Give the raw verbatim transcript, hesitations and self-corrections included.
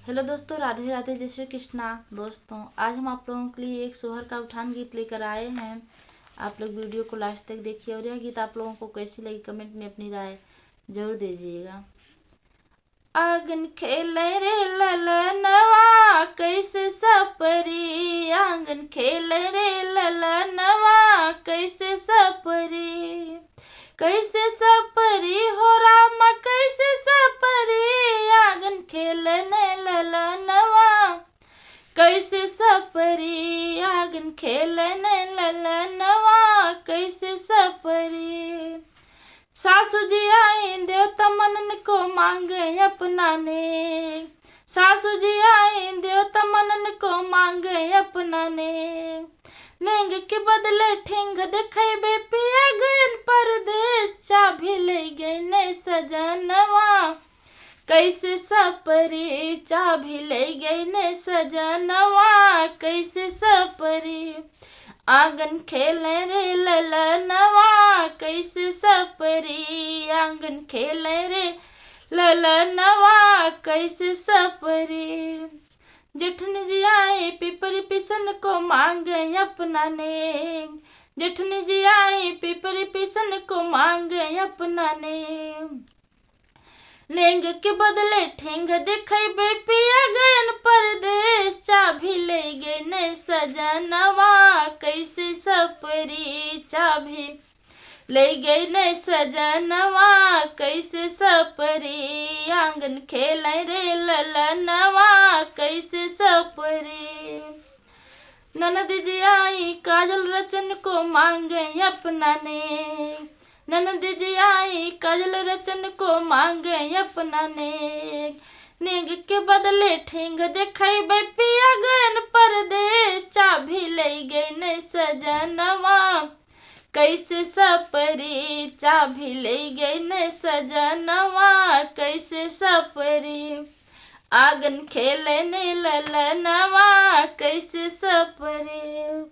हेलो दोस्तों, राधे राधे, जय श्री कृष्णा। दोस्तों, आज हम आप लोगों के लिए एक सोहर का उठान गीत लेकर आए हैं। आप लोग वीडियो को लास्ट तक देखिए और यह गीत आप लोगों को कैसी लगी, कमेंट में अपनी राय जरूर दीजिएगा। आंगन खेले रे ललनवा, कैसे सपरी, आंगन खेले रे ललनवा, कैसे सपरी, कैसे सपरी हो रामा, कैसे सपरी, आंगन खेले ने ललनवा, कैसे सपरी, आंगन खेले ने ललनवा, कैसे सपरी। सासू जी आई देवता मनन को मांगे अपना ने, सासू जी आई देवता मनन को मांगे अपना ने। नेंग के बदले ठेंग देखेबे पिया गयन परदेस, चाभी ले गए ने सजनवा, कैसे सपरी, चाभी ले गए ने सजनवा, कैसे सपरी। आंगन खेले रे ललनवा, कैसे सपरी, आंगन खेले रे ललनवा, कैसे सपरी। जेठनी जी आई पिपरी पिसन को मांगे अपना ने, जेठनी जी आई पिपरी पिसन को मांगे अपना ने। नेंग के बदले ठेंग देखेबे पिया गयन परदेस, चाभी ले गए ने सजनवा, कैसे सपरी, चाभी ले गए ने सजनवा, कैसे सपरी, आंगन खेले रे ललनवा, कैसे सपरी। ननद जी आई काजल रचन को मांगे अपना ने, ननद जी आई काजल रचन को मांगे अपना ने। नेंग के बदले ठेंग देखेबे पिया गयन परदेस, चाभी ले गए ने सजनवा, कैसे सपरी, चाभी ले गए ने सजनवा, कैसे सपरी। आंगन खेले ने ललनवा, कैसे सपरी।